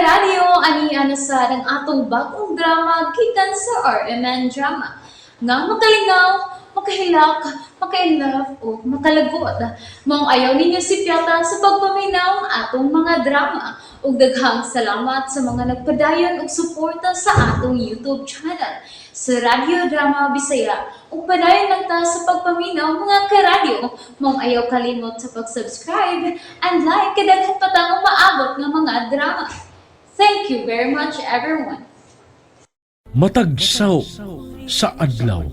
karadyo, ani na sad ang atong bagong drama gikan sa RMN Drama. Nga makalingaw, makahilak, maka-inlove o makalagot. Maong ayaw ninyo sipyata sa pagpaminaw ang atong mga drama. Ug daghang salamat sa mga nagpadayon og suporta sa atong YouTube channel sa Radyo Drama Bisaya. Ug padayon lang ta sa pagpaminaw, mga karadyo. Maong ayaw kalimot sa pag-subscribe and like kay daghan pa tang umaabot nga mga drama. Thank you very much, everyone. Matag saw sa adlaw.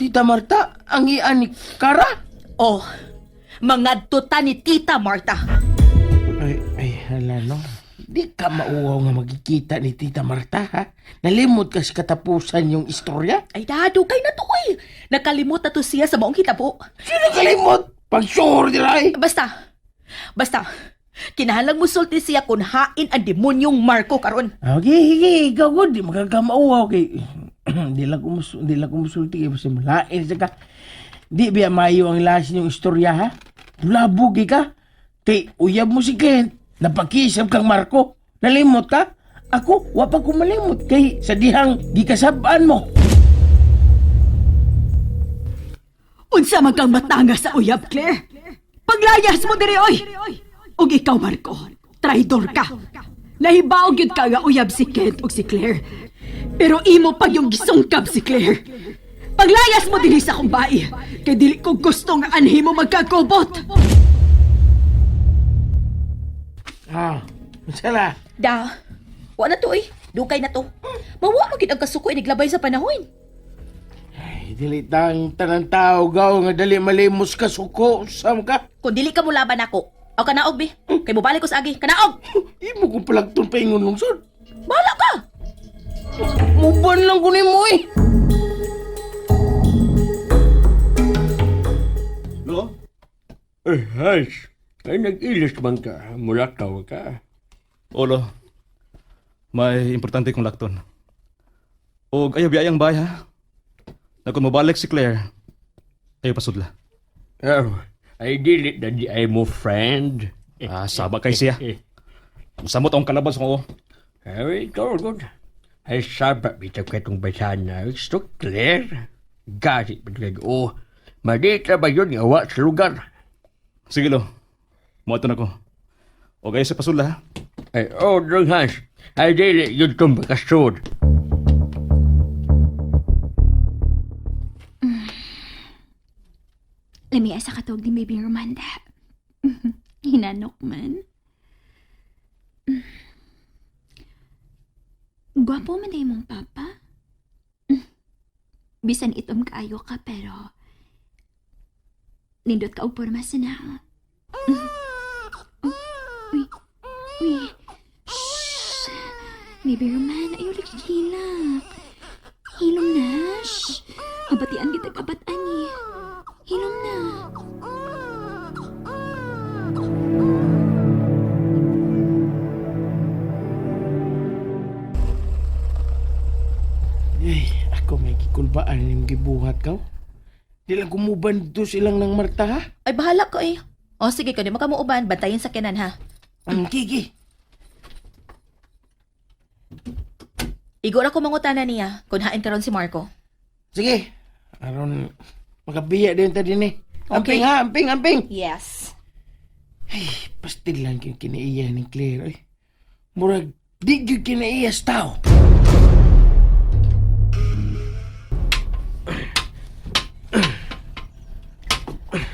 Tita Marta, ang ian ni Kara? Oh, mangadto ta ni Tita Marta. Ay, ay, hala no. Di ka mauwaw nga magkikita ni Tita Marta, ha? Nalimot ka sa katapusan yung istorya? Ay, dado, kay na to, oy. Nakalimot na to siya sa maong hitabo. Sino kalimot? Pag-sure, di ray! Basta, basta, kinahanglang musulti siya kung hain ang demonyong Marco karon. Okay, sige, ikaw ko, di magkakamauwaw kay di lang kumusulti kay basta malain sa ka. Di biya mayo ang lasin yung istorya, ha? Labog eh ka. Kay uyab mo si Kent, napakisab kang Marco. Nalimot ka? Ako, wa pa ko malimot kay sa dihang gikasabaan mo. Unsa man kang matanga sa uyab, Claire? Paglayas mo diri oy. Ug ikaw, Marco, traidor ka. Nahibaw gyud ka nga uyab si Kent ug si Claire. Pero imo pag yung gisungkab si Claire. Paglayas mo dinhi sa akong bae, kay dili ko gusto nga anhi mo magkakobot. Ah, sala. Da, wa na to, oy. Dukay na to. Mawa mo gid ang kasuko iniglabay sa panahon. Ay, dili tang tanang tao gaw nga dali malimos ka suko sam ka. Kung dili ka mulaban ako, aw kanaog bi. Kay mobalik ko sa agi. Kanaog! Imo kong palagton paingon lungsod. Bahala ka! Muban lang ko nimo eh. No? Eh, Hans, ay nag-ilis man ka. Mulakaw ka. Olo, may importante kong lakton. Og ayaw biyayang bay ha. Na kung mabalik si Claire, ayaw pasudla. Oh, ay dili na di ay mo friend. Ah, saba kay siya. Samot ang kalaban sa ko. Ay, ikaw, good. Ay, saba, bitaw ka itong basana. Gusto, Claire. Gasi, patugay. Oh, malita ba yun nga wa sa lugar? Sige lo, muadto na ko. Og ayaw sa pasudla ha. Ay, oh, dong Hans. Ay, dili yun itong bakasod. Lami sa katog ni Baby Romanda. Hinanok man. Gwapo man day mong papa. Bisan itom kaayo ka pero nindot ka og porma sa na. Uy, uy. Shh. Baby Roman, ayaw lagi hilak. Hilom na. Shh. Abatian kita kabatan eh. Hilom na. Ay, ako may gikulbaan nimong gibuhat ka. Di lang kumuban dito silang ng Marta ha. Ay, bahala ka eh. O sige, kung di mo ka muuban, bantayin sa kinan ha. Ang kiki. Igo ra ko mangutana niya kung hain karon si Marco. Sige. Aron makabiya din ta din eh. Okay. Amping ha, amping, amping. Yes. Ay, pastil lang yung kinaiya ni Claire. Ay, murag, di gyud kinaiya sa tao.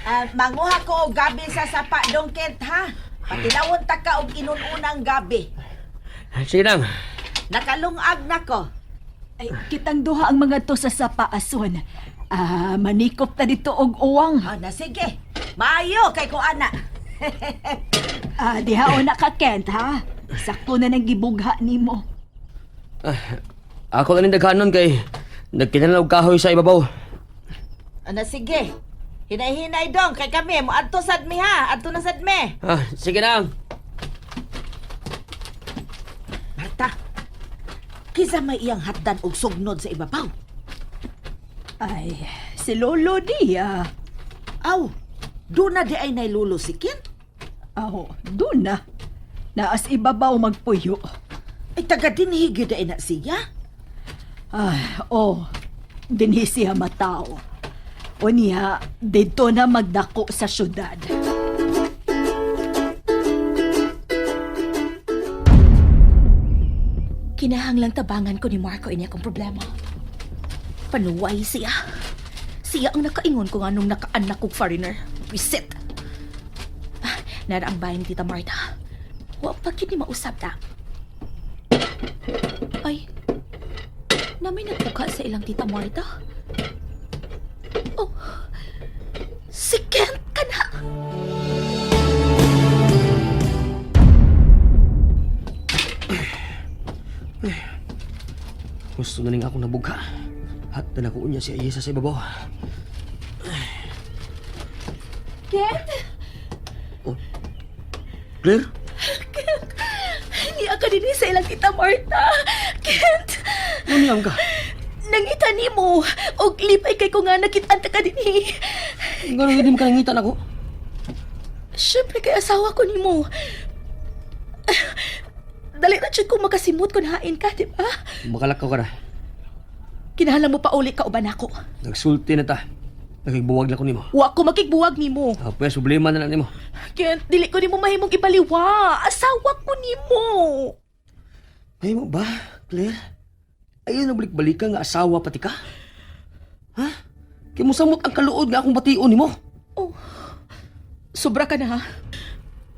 Ah, manguha ko og gabi sa sapa dong Kent ha. Patilawon ta ka og inununang gabi. Sige lang. Nakalungag na ko. Ay, kitang duha ang mga to sa sapa ason. Ah, manikop ta dito og uwang. Ah, na sige. Maayo kay ko ana. Ah, diha na ka Kent ha. Sakto na nang gibugha nimo. Ako na rin daghanon kay nagkinalaw kahoy sa ibabaw. Ah, na sige. Hinay-hinay dong kay kami mo adto sad mi ha. Adto na sad mi. Ah, sige na. Marta. Kinsa may iyang hatdan og sugnod sa ibabaw? Ay, si Lolo diya. Aw, do na di ay nay lulo si Kent. Aw, doon na. Naas ibabaw magpuyo. Ay, taga dinhi gyud ay na siya. Ay, oh, dinhi siya matao. O niya, dito na magdako sa syudad. Kinahanglang tabangan ko ni Marco ini akong problema. Panuway siya. Siya ang nakaingon ko nga nung nakaanak kong foreigner. Reset. Ah, nara ang bahay ni Tita Marta. Wa pa gyud ni mausap ta. Ay, na may nagbuka sa ilang Tita Marta. Oh, si Kent ka na. Gusto na ning akong nabugha. At na ko unya si Ayesa sa ibabaw. Kent? Oh. Claire? Hindi ka din sa ilang Tita Marta. Kent! Ano niyang ka? Nangita nimo og lipay kay ko nga nakitaan ta ka dinhi. Ngano hindi mo ka nangitan ako? Siyempre kay asawa ko nimo. Dali na jud ko makasimot kun hain ka, di ba? Makalakaw ka na. Kinahanglan mo pa uli ka uban ako. Nagsulti na ta. Nagigbuwag na ko nimo. Wa ko makigbuwag nimo. Ah, pues, problema na lang nimo. Kent, dili ko nimo mahimong ibaliwa. Asawa ko nimo. Ay mo ba, Claire? Ayun ang balik-balikan nga asawa pati ka? Ha? Kaya mo samot ang kaluod nga akong bation nimo. Oh. Sobra ka na ha.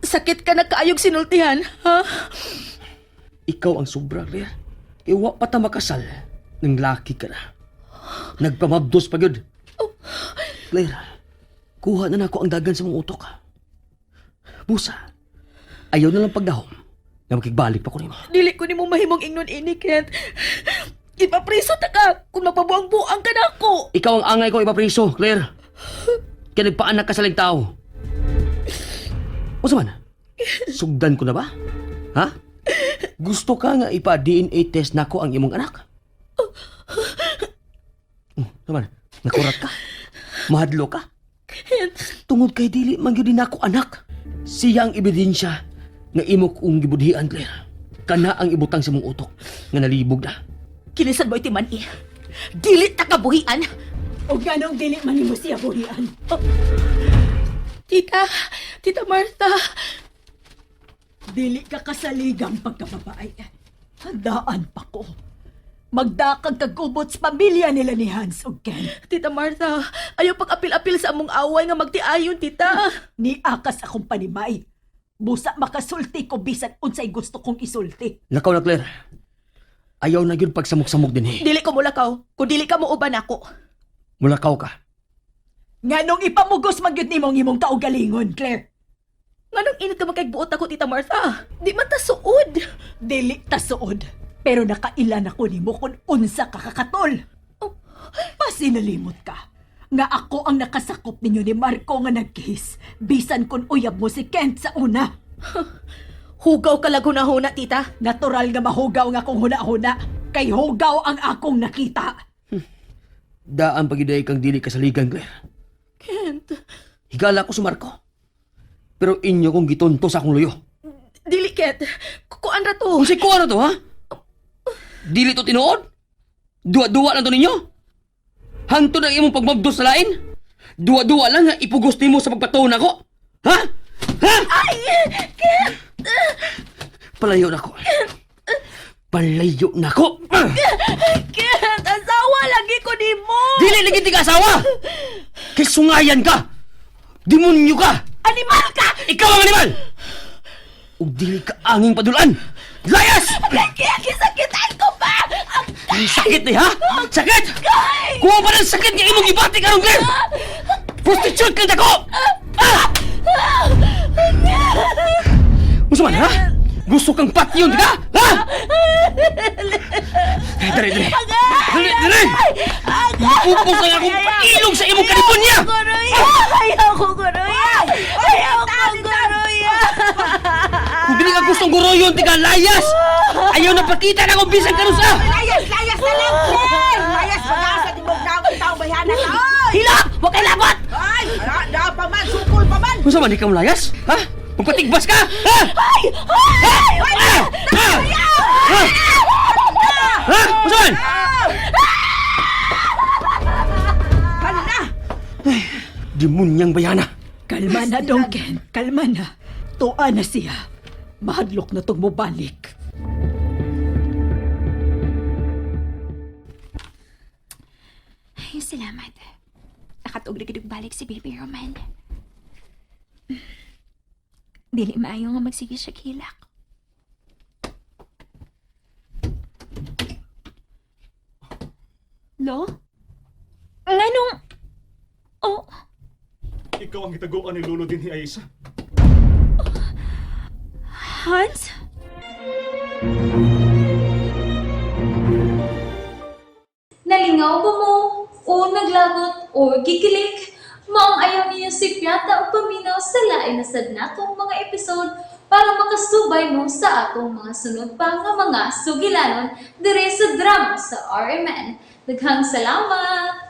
Sakit ka na kaayog sinultihan, ha? Ikaw ang sobra, Claire. Kaya wa pa ta makasal. Nang laki ka na. Nagpamabdos pa yun. Claire, kuha na nako ang dagan sa mong utok. Busa, ayaw na lang pagdahom na makigbalik pa ko nimo. Dili ko nimo mahimong ingnon ini, Kent. Ipapriso ta ka kung mapabuang-buang ka na ako. Ikaw ang angay ko ipapriso, Claire. Kaya nagpaanak ka sa tao. Unsa man? Sugdan ko na ba? Ha? Gusto ka nga ipa-DNA test nako ang imong anak? Oh, naman, nakurat ka. Mahadlo ka. Tungod kay dili man gyud nako anak. Siya ang ebidensya nga imo kong gibudhian, Claire. Kana ang ibutang sa mong utok nga nalibog na. Kinisan mo iti man eh. Dili ta kabuhian. O ganong dili man nimo siya buhian. Tita, Tita Martha. Dili ka kasaligang pagkababae. Handaan pa ko. Magdakag kagubot sa pamilya nila ni Hans ug Ken. Tita Martha, ayaw pag-apil-apil sa among away nga magtiayon, tita. Ni akas akong panimay. Busa makasulti ko bisan unsay gusto kong isulti. Lakaw na, Claire. Ayaw na gyud pagsamok-samok din eh. Dili ko mulakaw, kung dili ka mo uban ako. Mulakaw ka. Nganong ipamugos man gyud nimo ang imong kaugalingon, Claire. Nganong init ka magkagbuot ako, Tita Martha? Di man ta suod. Dili ta suod, pero nakailan ako nimo kung unsa ka kakatol. Oh. Pasinalimot ka. Nga ako ang nakasakop ninyo ni Marco nga nagkiss. Bisan kung uyab mo si Kent sa una. Hugaw ka lang hunahuna, tita. Natural nga mahugaw nga akong huna-huna. Kay hugaw ang akong nakita. Daan pagiday kang dili kasaligan, Claire. Kent, Higala ko sa Marco. Pero inyo kong gitonto sa akong luyo. dili, Kent. Kukuan ra to. Kung si ko ano to, ha? Dili to tinuod? Duwa-duwa lang to ninyo? Hangtod ang imong pagmabdos sa lain? Duwa-duwa lang nga ipugos nimo sa pagpatuon ako? Ha? Ha? Ay, Kent! Palayo na ko. Palayo na ko. Kent, asawa lagi ko nimo. Dili lagi ti ka asawa! Kay sungayan ka! Demonyo ka! Animal ka! Ikaw ang animal! Ug dili ka anging padulan! Layas! Kent, gisakitan ko pa! Ang sakit ni ha? Sakit! Kuha pa ng sakit nga imong gibati karon, Claire! Prostitute kang dako! Ah! Unsa man ha? Gusto kang patyon, di ka? Ha? Eh, Dali, dali. Dali, dali! Upos ang akong pailog sa imong kalipunya! Guruya! Ayaw ko, guruya! Ayaw ko, guruya! Kung dili ka gustong guroyon, di ka layas! Ayaw na pakita na akong bisan karon sa! Layas, layas na lang, Claire! Layas, pag-asa, di mo naong tao bayhana ka. Oy! Hilap! Huwag kayo labot! Ay, da pa man, sukol pa man. Unsa man di ka molayas? Ha? Magpatigbas ka? Ha? Ay! Demunyang bayana. Kalma na, Dong Ken. Kalma na. Tuwa na siya. Mahadlok na tong mobalik. Ay, salamat. Nakatuog na gid og balik si Baby Roman. Dili maayo nga magsige siya kilak. Lo? Nganong... Oh, Ikaw ang gitaguan ni Lolo din ni Aisa. Hans? Nalingaw ba mo? O naglagot o gikilig? Maong ayaw niyo si Piata o paminaw sa lain na sad natong mga episode para makasubay mo sa atong mga sunod pa nga mga sugilanon dire sa drama sa RMN. Daghang salamat!